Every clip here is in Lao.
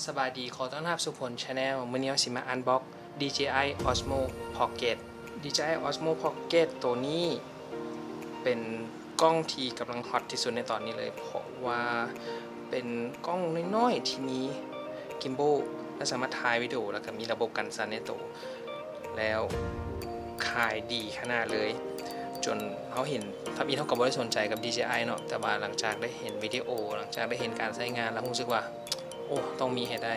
ສະບາຍດີ ຂໍຕ້ອນຮັບສູ່ພົນ Channel. ມື້ນີ້ເຮົາຊິມາອັນບັອກ DJI Osmo Pocket. DJI Osmo Pocket ໂຕນີ້ເປັນກ້ອງທີ່ກຳລັງຮອດທີ່ສຸດໃນຕອນນີ້ເລີຍ ເພາະວ່າເປັນກ້ອງນ້ອຍໆທີ່ມີ gimbal ແລະ ສາມາດຖ່າຍວິດີໂອ ແລ້ວກໍມີລະບົບກັນສັ່ນໃນໂຕ ແລ້ວຂາຍດີຂະໜາດເລີຍ ຈົນເຮົາເຫັນ ທຳອິດເຮົາກໍບໍ່ໄດ້ສົນໃຈກັບ DJI ເນາະ, ແຕ່ວ່າຫຼັງຈາກໄດ້ເຫັນວິດີໂອ ຫຼັງຈາກໄດ້ເຫັນການໃຊ້ງານ ແລ້ວຮູ້ສຶກວ່າ ໂອ້ ຕ້ອງມີໃຫ້ໄດ້.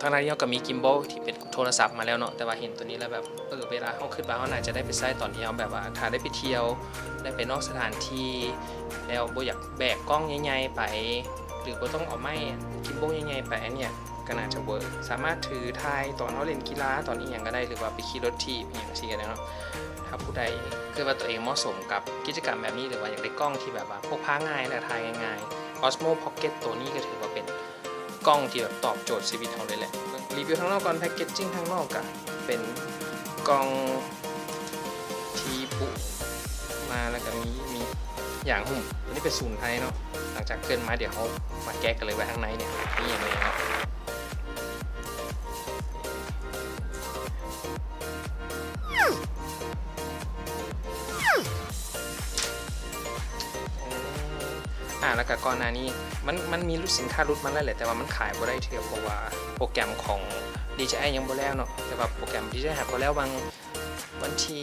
ທັງໆທີ່ເຮົາກໍມີ gimbal ທີ່ເປັນໂທລະສັບມາແລ້ວເນາະ, ແຕ່ວ່າເຫັນໂຕນີ້ແລ້ວແບບ ເອີ ເວລາເຮົາຄິດວ່າເຮົາໜ້າຈະໄດ້ໄປໃຊ້ຕອນທີ່ເຮົາແບບວ່າ ຖ້າໄດ້ໄປທ່ຽວ ໄດ້ໄປນອກສະຖານທີ່ ແລ້ວບໍ່ຢາກແບກກ້ອງໃຫຍ່ໆໄປ ຫຼືບໍ່ຕ້ອງເອົາໄມ້ gimbal ໃຫຍ່ໆໄປ ອັນເນີ້ຍ ກໍໜ້າຈະເວີກ. ສາມາດຖືຖ່າຍຕອນເຮົາຫຼິ້ນກິລາ ຕອນອີ່ຫຍັງກໍໄດ້ ຫຼືວ່າໄປຂີ່ລົດຖີບອີ່ຫຍັງຊີ້ກໍໄດ້ເນາະ. ຖ້າຜູ້ໃດຄິດວ່າຕົວເອງເໝາະສົມກັບກິດຈະກຳແບບນີ້ ຫຼືວ່າຢາກໄດ້ກ້ອງທີ່ແບບວ່າພົກພາງ່າຍ ແລ້ວກໍຖ່າຍງ່າຍໆ Osmo Pocket ໂຕນີ້ກໍຖືວ່າເປັນກ້ອງທີ່ແບບຕອບໂຈດຊີວິດເຮົາເລີຍແຫຼະ. ຣີວິວທາງນອກກ່ອນ. ແພັກເກັດຈິ້ງທາງນອກກໍເປັນກ່ອງທີ່ປຸມາ ແລ້ວກໍມີ ມີ ຢາງຫຸ້ມ. ອັນນີ້ເປັນສູນໄທເນາະ. ຫຼັງຈາກເຄື່ອນມາ ດຽວເຮົາມາແກະກັນເລີຍວ່າທາງໃນເນີ້ຍມີຫຍັງແດ່ເນາະ. ອາ ແລ້ວກະກ່ອນໜ້ານີ້ ມັນ ມັນມີລຸດ ສິນຄ້າຫຼຸດມາແລ້ວແຫຼະ ແຕ່ວ່າມັນຂາຍບໍ່ໄດ້ເທື່ອ ເພາະວ່າໂປຣແກຣມຂອງ DJI ຍັງບໍ່ແລ້ວເນາະ. ແຕ່ວ່າໂປຣແກຣມ DJI ຫາກໍແລ້ວຫວ່າງ ວັນທີ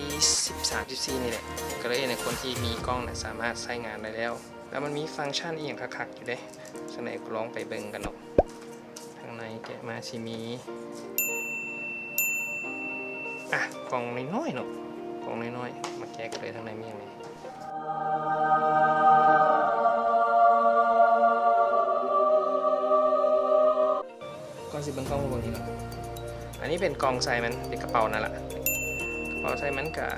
ສິບສາມ ສິບສີ່ນີ້ແຫຼະ ກໍເລີຍເຮັດໃຫ້ຄົນທີ່ມີກ້ອງນະສາມາດໃຊ້ງານໄດ້ແລ້ວ. ແລ້ວມັນມີຟັງຊັນອີ່ຫຍັງຄັກໆຢູ່ເດ້. ຈັ່ງໃດກໍລອງໄປເບິ່ງກັນເນາະ. ທາງໃນແກະມາຊິມີ ອາ ກ່ອງນ້ອຍໆເນາະ ກ່ອງນ້ອຍໆ. ມາແກະກັນເລີຍ ທາງໃນມີຫຍັງແດ່. ກ່ອນຊິເບິ່ງກ່ອງ ມາເບິ່ງນີ້ກ່ອນ. ອັນນີ້ເປັນກ່ອງໃສ່ມັນ ເປັນກະເປົານັ້ນລະ. ກະເປົາໃສ່ມັນກະ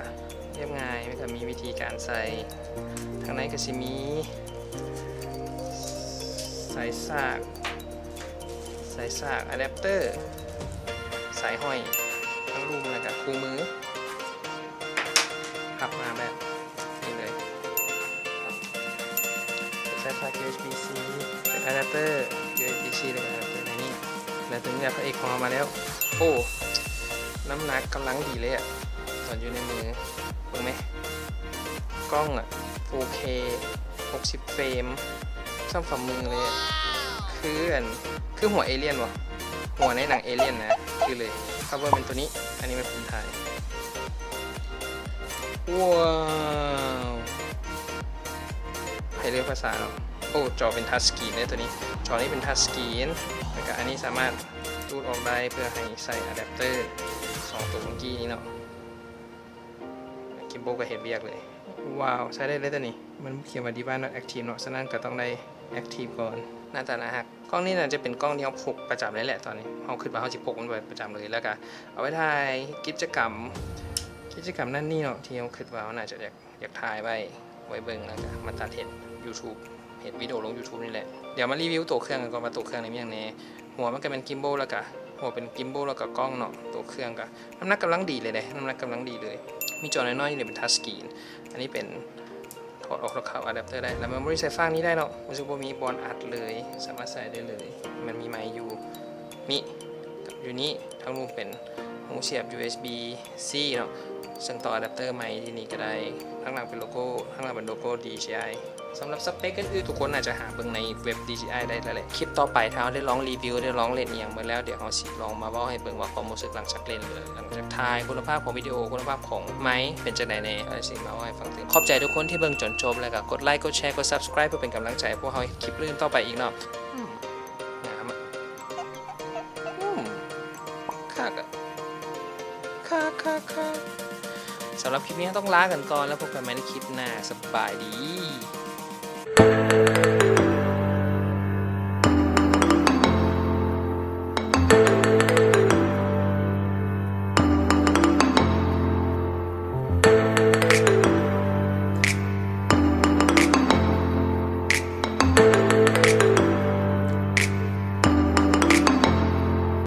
ລຽບງ່າຍ ມັນກະມີວິທີການໃສ່. ທາງໃນກະຊິມີສາຍສາກ ສາຍສາກ ອາແດັບເຕີ ສາຍຫ້ອຍ ທັງລຸ່ມ ແລ້ວກະຄູ່ມື. ພັບມາແບບນີ້ເລີຍ. ສາຍສາກ ຢູເອັສບີຊີ ເປັນອາແດັບເຕີ ຢູເອັສບີຊີ ແລ້ວກໍອາແດັບເຕີໃນນີ້. ແລ້ວຕົວນີ້ແຫຼະ ພະເອກຂອງເຮົາມາແລ້ວ. ໂອ້ ນ້ຳໜັກກຳລັງດີເລີຍອະ ຕອນຢູ່ໃນມື. ເບິ່ງແມ ກ້ອງອະ ໂຟເຄ ຫົກສິບເຟຣມ ສ່ຳຝ່າມືເລີຍ. ຄືອັນ ຄືຫົວເອລຽນບໍ່? ຫົວໃນໜັງເອລຽນນະ ຄືເລີຍ. ຄັບເວີເປັນໂຕນີ້ ອັນນີ້ແມ່ນຜົນຖ່າຍ. ວ້າວ ໃຫ້ເລືອກພາສາເນາະ. ໂອ້ ຈໍເປັນທັດສະກຣີນເດ້ໂຕນີ້. ຈໍນີ້ເປັນທັດສະກຣີນ ແລ້ວກະອັນນີ້ສາມາດຕູດອອກໄດ້ ເພື່ອໃຫ້ໃສ່ອາແດັບເຕີສອງໂຕເມື່ອກີ້ນີ້ເນາະ. ກິມໂບກໍເຮັດວຽກເລີຍ. ວ້າວ ໃຊ້ໄດ້ເລີຍໂຕນີ້. ມັນຂຽນວ່າ device not active ເນາະ, ສະນັ້ນກໍຕ້ອງໄດ້ active ກ່ອນ. ໜ້າຕາໜ້າຮັກ. ກ້ອງນີ້ໜ້າຈະເປັນກ້ອງທີ່ເຮົາພົກປະຈຳເລີຍແຫຼະ ຕອນນີ້. ເຮົາຄິດວ່າເຮົາຊິພົກມັນໄປປະຈຳເລີຍ ແລ້ວກະເອົາໄວ້ຖ່າຍກິດຈະກຳ ກິດຈະກຳນັ້ນນີ້ເນາະ ທີ່ເຮົາຄິດວ່າເຮົາໜ້າຈະຢາກ ຢາກຖ່າຍໄວ້ ໄວ້ເບິ່ງ ແລ້ວກະມາຕັດເຮັດ YouTube ເຮັດວິດີໂອລົງ YouTube ນີ້ແຫຼະ. ດຽວມາຣີວິວໂຕເຄື່ອງກັນກ່ອນວ່າໂຕເຄື່ອງນີ້ມີຫຍັງແດ່. ຫົວມັນກະແມ່ນກິມໂບ ແລ້ວກະ ຫົວເປັນກິມໂບ ແລ້ວກະກ້ອງເນາະ. ໂຕເຄື່ອງກະ ນ້ຳໜັກກຳລັງດີເລີຍເດ້ ນ້ຳໜັກກຳລັງດີເລີຍ. ມີຈໍນ້ອຍໆ ນີ້ເປັນທັດສະກຣີນ ອັນນີ້ເປັນ ຖອດອອກແລ້ວເຂົ້າອາແດັບເຕີໄດ້ ແລ້ວເມມໂມຣີໃສ່ຟາກນີ້ໄດ້ເນາະ. ຮູ້ສຶກບໍ່ມີບ່ອນອັດເລີຍ ສາມາດໃສ່ໄດ້ເລີຍ. ມັນມີໄມຢູ່ນີ້ ກັບຢູ່ນີ້. ທາງລຸ່ມເປັນຮູສຽບ ຢູເອັສບີຊີ ເນາະ ເຊື່ອມຕໍ່ອາແດັບເຕີໄມທີ່ນີ້ກໍໄດ້. ທາງຫຼັງເປັນໂລໂກ້ ທາງຫຼັງເປັນໂລໂກ້ ດີເຈໄອ. ສຳລັບສະເປັກອື່ນໆ ທຸກຄົນໜ້າຈະຫາເບິ່ງໃນເວັບ ດີເຈໄອ ໄດ້ແລ້ວແຫຼະ. ຄລິບຕໍ່ໄປ ຖ້າເຮົາໄດ້ລອງຣີວິວ ໄດ້ລອງເຫຼັ້ນອີ່ຫຍັງເບິ່ງແລ້ວ ດຽວເຮົາຊິລອງມາເວົ້າໃຫ້ເບິ່ງວ່າ ຄວາມຮູ້ສຶກຫຼັງຈາກເຫຼັ້ນ ຫຼັງຈາກຖ່າຍ ຄຸນນະພາບຂອງວິດີໂອ ຄຸນນະພາບຂອງໄມເປັນຈັ່ງໃດແດ່ ເຮົາຊິມາເວົ້າໃຫ້ຟັງຕື່ມ. ຂອບໃຈທຸກຄົນທີ່ເບິ່ງຈົນຈົບ ແລ້ວກໍກົດໄລ ກົດແຊ ກົດ Subscribe ເພື່ອເປັນກຳລັງໃຈໃຫ້ພວກເຮົາເຮັດຄລິບອື່ນຕໍ່ໄປອີກເນາະ. ອືມ ງາມອະ ອືມ ຄັກອະ ຄັກໆໆ. ສຳລັບຄລິບນີ້ເຮົາຕ້ອງລາກັນກ່ອນ ແລ້ວພົບກັນໃໝ່ໃນຄລິບໜ້າ. ສະບາຍດີ.